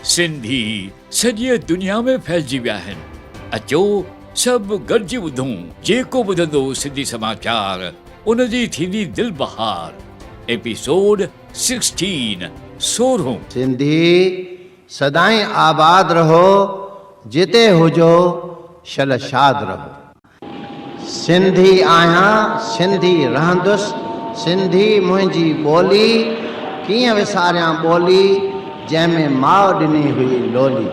سنڌي سڄيء دنيا ۾ ڦهلجي ويا آهن. اچو سڀ گڏجي ٻڌون، جيڪو ٻڌندو سنڌي سماچار، ان جي ٿيندي دل بهار. Episode sixteen, سورهون. سنڌي سدائين آباد رهو، جتي هجو شل شاد رهو. سنڌي آهيان سنڌي رهندس، سنڌي منهنجي ٻولي، ڪيئن وساريان ٻولي، جنهن ۾ ماء ڏني هئي لولي.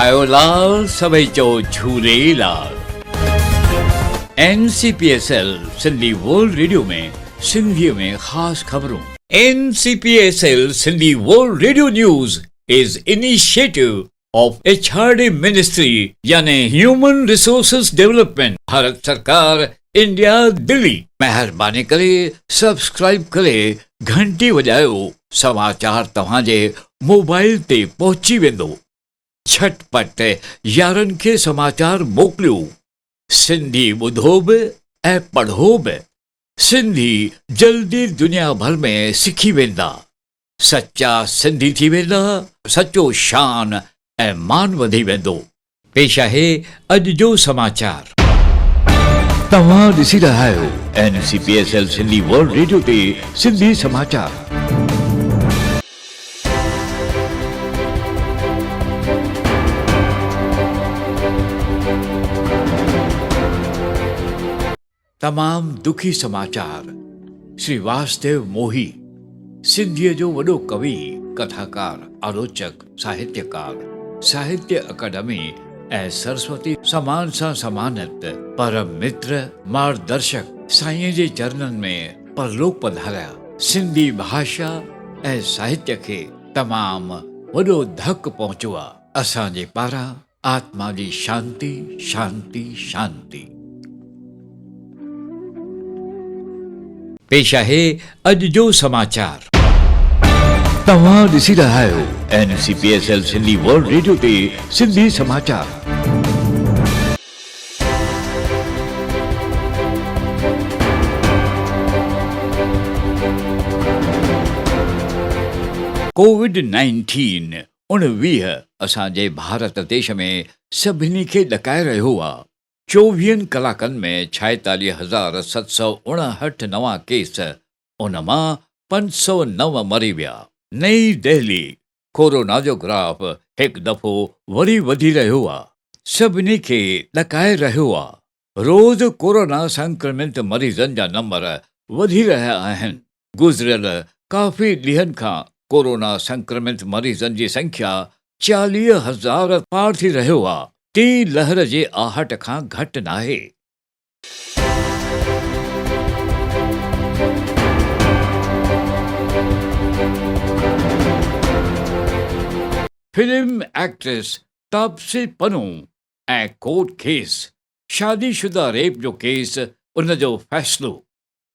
آيو لال سڀئي چئو Jhulelal. N C P S L Sindhi world radio ۾ سنڌيء ۾ خاص خبرون. N C P S L Sindhi world radio news is initiative of H R D ministry يعني هيومن ريسورسز ڊولپمينٽ ڀارت سرڪار انڊيا دلي. مهرباني ڪري سبسڪرائيب ڪري گهنٽي وڄايو سماچار توهان جي موبائل تي پهچي ويندو. جهٽ پٽ يارن کي سماچار موڪليو. سنڌي ٻڌو به ۽ پڙهو به. سنڌي جلدي دنيا ڀر ۾ سکي ويندا. سچا سنڌي ٿي ويندا، سچو شان ۽ مان وڌي ويندو. پيش آهي اڄ جو سماچار. توهان ڏسي رهيا آهيو N C P S L Sindhi world radio تي سنڌي سماچار. تمام دکي سماچار، شري واسديو موهي، سنڌيء جو وڏو ڪوي، ڪٿاڪار، آلوچڪ، ساهتيڪار، ساهتيه اڪيڊمي ۽ سرسوتي سمان سان سمانت، پرم متر، مارگدرشڪ، سائينء جي چرنن ۾ پرلوڪ پڌاريا. سنڌي ڀاشا ۽ ساهتيه کي تمام وڏو ڌڪ پهچو آ. اسان جي پاران آتما جي شانتي شانتي شانتي. پيش آهي اڄ جو سماچار. توهان ڏسي رهيا آهيو N C P S L Sindhi world radio تي سنڌي سماچار. ڪووڊ نائنٽين 19 اسان جي ڀارت ديش ۾ سڀني کي ڏڪائي رهيو آ. چوويهن ڪلاڪن ۾ 46,759 نوان ڪيس، ان مان 509 مري ويا. نئين دهلي، ڪورونا جو گراف هڪ دفعو وري وڌي رهيو آ. سڀني کي ڏڪائي رهيو آ. روز ڪورونا سنڪرمت مريضن جا نمبر وڌي رهيا آهن. گذريل ڪافي ڏينهن کان ڪورونا سنڪرمت مريضن جي سنکيا 40 هزار پار ٿي رهيو آ، ٽين لهر جي آهٽ کان گهٽ ناهي. Film actress Taapsee Pannu ۽ court case, شادي شده ريپ جو ڪيس ان جو فيصلو.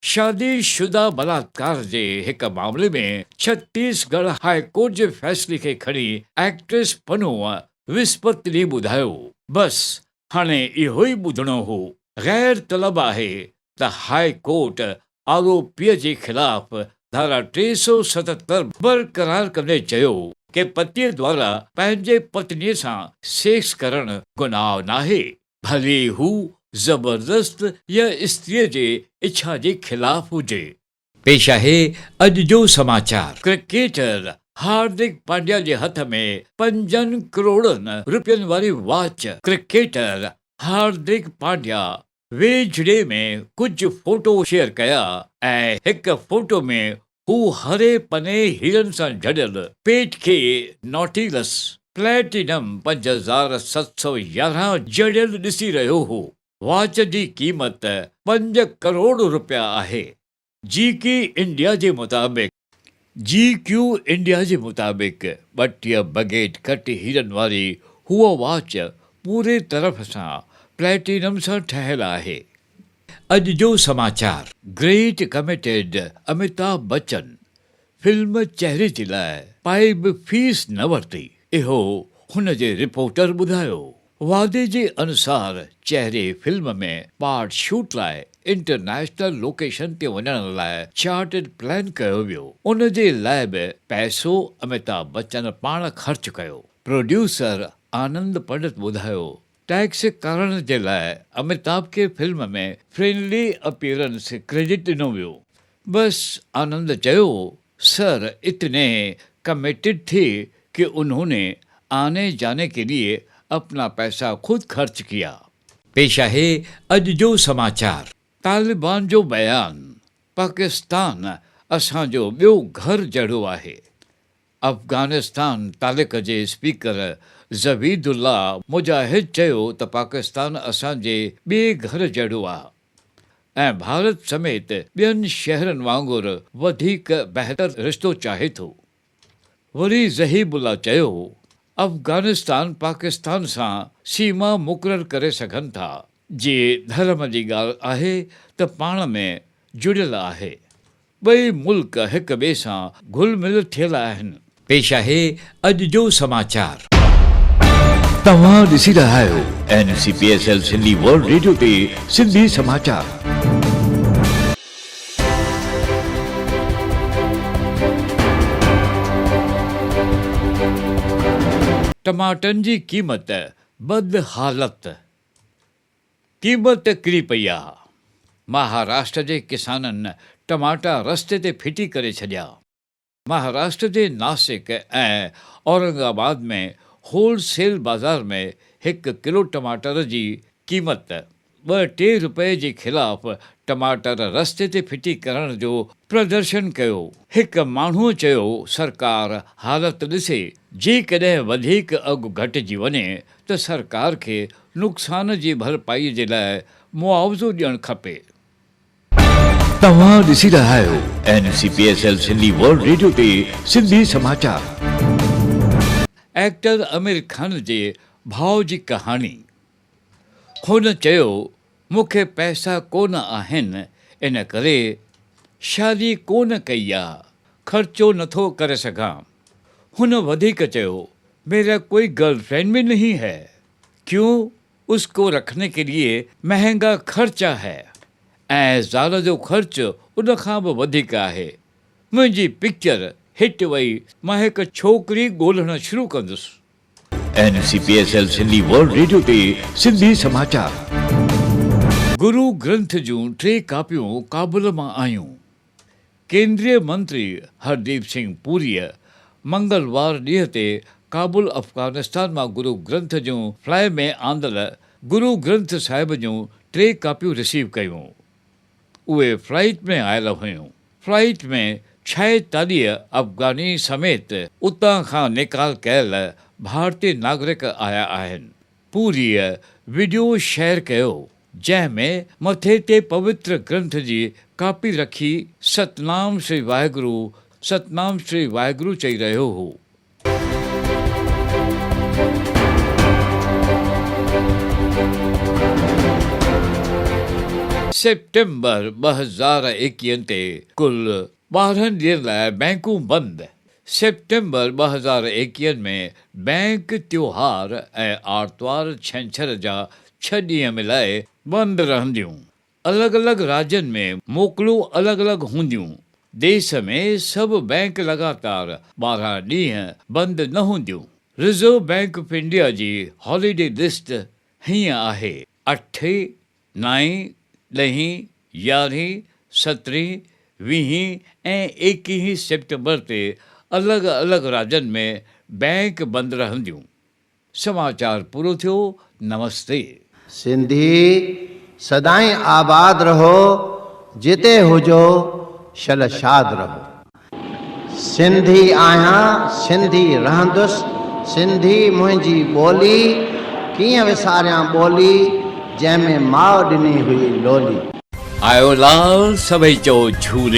شادي شده بلاٿڪار جي هڪ معاملي ۾ ڇتيس ڳڙهه هاء ڪورٽ جي فيصلي کي کڻي ايڪٽريس پنوء وسپت ڏينهن ٻڌايو، بس هاڻي اهو ئي ٻڌڻو هو، غير طلب آهي ته هاء ڪورٽ آروپيء جي خلاف ڌارا 377 برقرار ڪندي چيو ڪي پتيء دوارا پنهنجي پتنيء سان سيڪس ڪرڻ گناهه ناهي، ڀلي هو زبردست يا استريء جي اڇا جي خلاف هجي. پيش آهي اڄ جو سماچار. ڪرڪيٽر هاردڪ پانڊيا جي هٿ ۾ پنجن ڪروڙن رپين واري واچ، ڪرڪيٽر هاردڪ پانڊيا ويجهڙي ۾ ڪجهه فوٽو شيئر ڪيا ۽ هڪ فوٽو ۾ هو هري پني هيرن سان جڙيل پيٽ کي ناٽيلس پليٽينم 5711 جڙيل ڏسي رهيو هو. واچ جي قيمت پنج ڪروڙ رپيا آهي. جي ڪي انڊيا جي مطابق جي ڪيو انڊيا جي مطابق 32 بگيٽ ڪٽ هيرن واري هوء واچ پوري طرف سان پليٽينم سان ٺهيل آهي. اڄ جو سماچار. Great comedian Amitabh Bachchan film Chehre جي لاء پائي به فيس نه ورتي، اهو هن جي رپورٽر ٻڌايو. وعدي جي انوسار چهري فلم ۾ پارٽ شوٽ لاء انٽرنيشنل لوڪيشن تي وڃڻ لاء چارٽرڊ پلين ڪيو ويو، ان جي لاء به پئسو اميتاڀ بچن پاڻ خرچ ڪيو. پروڊيوسر آنند پنڊت ٻڌايو، ٽيڪس ڪرڻ جي لاء اميتاڀ کي فلم ۾ فرينڊلي اپيئرنس ڪريڊٽ ڏنو ويو. بس آنند چيو، سر اتني ڪميٽيڊ ٿي ڪي انهون ني آني جاني ڪي ليي اپنا پئسا خود خرچ ڪيا. پيش آهي اڄ جو سماچار. طالبان جو بيان، پاڪستان اسان جو ٻيو گهر جهڙو آهي. افغانستان تعلق جي اسپيڪر زبيد الله مجاهد چيو ته پاڪستان اسان جي ٻئي گهر جهڙو آ. ۽ ڀارت سميت ٻين شهرن وانگر وڌيڪ بهتر رشتو چاهي ٿو. وري ذهيب الله چيو، افغانستان پاڪستان سان سيما مقرر ڪري سگهن ٿا، جي ڌرم جي ڳالهه آهي ته پاڻ ۾ جڙيل آهي. ٻئي ملڪ هڪ ٻئي سان گهل مل ٿيل آهن. پيش آهي اڄ جو سماچار. توهان ڏسي رهيا آهيو N C P S L Sindhi world radio تي سنڌي سماچار. ٽماٽن جي قيمت بد حالت. قيمت ڪري پئي آ. مهاراشٽر جي ڪسانن ٽماٽا رستي تي ڦٽي ڪري ڇڏيا. مهاراشٽر جي ناسڪ ۽ اورنگ آباد ۾ هول سيل بازار ۾ هڪ ڪلو ٽماٽر جي قيمت ٻه ٽي رپئي جي خلاف ٽماٽر رستي تي ڦٽي ڪرڻ جو پردرشن ڪيو. هڪ ماڻهوء چيو سرڪار حالت ڏسي جيڪڏهن وڌيڪ اگهه گهٽجي وڃي ته سرڪار کي نقصان جي ڀرپائي جي لاء معاوضو ڏيڻ کپي. توهان ڏسي رهيا آهيو N C P S L Sindhi world radio تي سنڌي سماچار. ايڪٽر امير خان جي ڀاء جي ڪهاڻي. هن چيو مون کي پئسا ڪونه آهن ان ڪري شادي ڪونه ڪئي آ، خرچو نٿو ڪري سگهان. هن وڌيڪ چيو ميرا ڪوئي گرل فرينڊ ڀي نهين هي، ڪيون اس ڪو رکني ڪي ليي مهنگا خرچا هي ۽ زال جو خرچ ان کان به وڌيڪ آهي. منهنجي پڪچر هٽ وئي مان هڪ ڇوڪري ڳولڻ شروع ڪندس. N C P S L Sindhi world radio تي سنڌي سماچار. گرو گرنٿ جون ٽي ڪاپيون ڪابل مان آيون. ڪيندريه منتري هرديپ سنگهه پوريء منگلوار ڏينهن تي ڪابل افغانستان مان گرو گرنٿ جون فلائي ۾ آندل گرو گرنٿ صاحب جون ٽي ڪاپيون رسيو ڪيون. اهي فلائيٽ ۾ آيل هيون. فلائيٽ ۾ 46 افغاني سميت اتان کان نيڪال ڪيل ڀارتي ناگرڪ آيا آهن. پوريء وڊيو شيئر ڪيو، جنهن ۾ مٿي تي پوتر گرنٿ جي ڪاپي رکي ستنام شري واهگرو ستنام شري واهگرو چئي رهيو هو. سيپٽمبر 2021 تي ڪل 12 ڏينهن لاء بئنڪون بند. سيپٽمبر 2021 ۾ بئنڪ تيوهار ۽ آرتوار ڇنڇر جا ڇهه ڏينهن ملائي بند رهنديون. الڳ الڳ راجين ۾ موڪلون الڳ الڳ هونديون. ديس ۾ سڀ بئنڪ لڳاتار 12 ڏينهن بند نه هونديون. رزرو بئنڪ آف انڊيا جي هاليڊي لسٽ هيئن آهي، اٺين، نائين، ڏهين، يارهين، سترهين، ويهين ۽ ايڪيهين سيپٽمبر تي الڳ الڳ راجين ۾ بئنڪ بند رهنديون. سماچار پورو ٿيو نمستي. سنڌي سدائين آباد رهو جتي هجو شل شاد رهو. سنڌي آهيان سنڌي رهندس سنڌي منهنجي ٻولي ڪيئن وساريان ٻولي جنهن ۾ ماء ڏني هئي لولي. آيو لال سڀئي چئو جهولي.